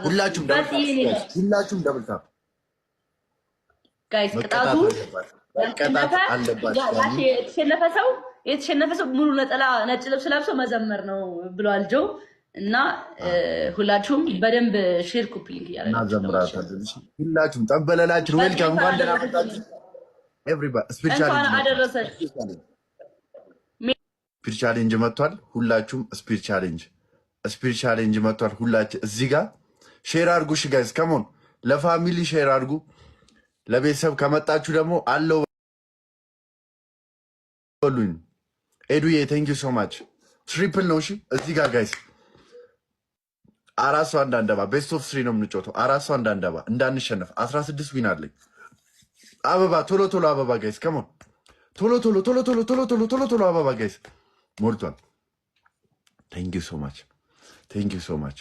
ሁላችሁም double tap፣ ሁላችሁም double tap። Guys፣ ቅጣቱ መቀጣት አለባችሁ። የተሸነፈ ሰው ሙሉ ነጠላ ነጭ ልብስ ለብሶ መዘመር ነው ብሏል ጆ። እና ሁላችሁም በደንብ share፣ copy link እያደረጋችሁ እናዘምራታለን። ሁላችሁም ጠንበለላችን welcome፣ እንኳን ደህና መጣችሁ። Everybody speed challenge። እንኳን አደረሰን። Speed challenge መጥቷል። ሁላችሁም speed challenge፣ speed challenge መጥቷል። ሁላችሁ እዚህ ጋር share አድርጉ። እሺ guys፣ come on፣ ለ family share አድርጉ። ለቤተሰብ ከመጣችሁ ደግሞ አለው በሉኝ። ኤዱዬ፣ thank you so much። Triple ነው። እሺ እዚህ ጋር guys፣ አራት ሰው አንዳንድ አበባ፣ best of three ነው የምንጫወተው። አራት ሰው አንዳንድ አበባ፣ እንዳንሸነፍ። 16 win አለኝ። አበባ ቶሎ ቶሎ አበባ guys፣ come on፣ ቶሎ ቶሎ ቶሎ ቶሎ ቶሎ ቶሎ ቶሎ ቶሎ አበባ guys፣ ሞልቷል። Thank you so much፣ thank you so much፣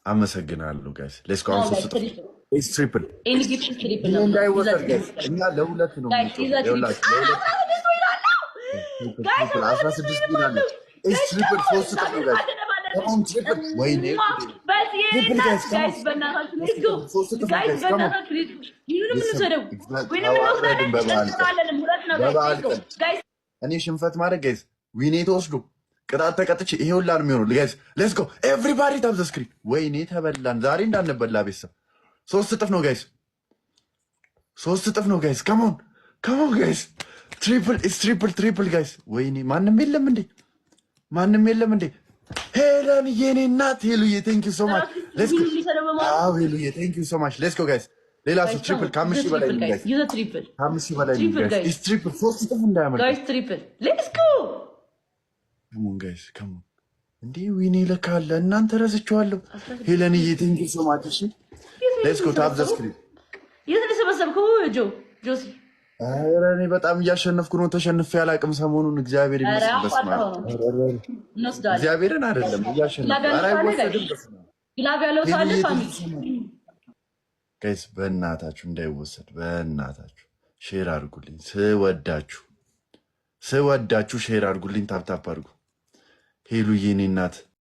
አመሰግናለሁ guys። Let's go። አሁን ሶስት እጥፍ፣ triple እንዳይወሰድ guys። እኛ ለሁለት ነው የምንጫወተው። 16 win አለ። Triple፣ ሶስት እጥፍ ነው guys። Triple፣ ወይኔ triple guys፣ ሶስት እጥፍ guys። በበዓል ቀን እኔ ሽንፈት ማድረግ guys፣ win ኤ ተወስዶ ቅጣት ተቀጥቼ ይሄ ሁላ ነው የሚሆነው። Guys, let's go፣ everybody tap the screen። ወይኔ ተበላን ዛሬ፣ እንዳንበላ ቤተሰብ። ሶስት እጥፍ ነው guys፣ ሶስት እጥፍ ነው guys። Come on, come on guys፣ triple is triple፣ triple guys። ወይኔ ማንም የለም እንዴ? ማንም የለም እንዴ? ሄለን የኔ እናት፣ ሄሉዬ፣ thank you so much፣ let's go። አዎ ሄሉዬ፣ thank you so much፣ let's go guys። ሌላ ሰው triple፣ ከ5,000 በላይ guys፣ ከ5,000 በላይ guys። Is triple፣ ሶስት እጥፍ እንዳያመልጥ። Guys, triple, let's go። Come on guys, come on። እንዴ win ኤ ለካ አለ እናንተ፣ ረስቼዋለሁ። ሄለንዬ፣ thank you so much። እሺ let's go፣ tap the screen። የት ነው የሰበሰብከው ጆ ጆሲ? ኧረ እኔ በጣም እያሸነፍኩ ነው። ተሸንፌ አላውቅም ሰሞኑን፣ እግዚአብሔር ይመስገን። በስመ አብ፣ እግዚአብሔርን አይደለም እያሸነፍኩ፣ ኧረ አይወሰድም። በስመ አብ። Glove ያለው ሰው አለ family? Guys፣ በእናታችሁ እንዳይወሰድ፣ በእናታችሁ share አድርጉልኝ። ስወዳችሁ ስወዳችሁ share አድርጉልኝ። Tap tap አድርጉ። ሄሉዬ የኔ እናት።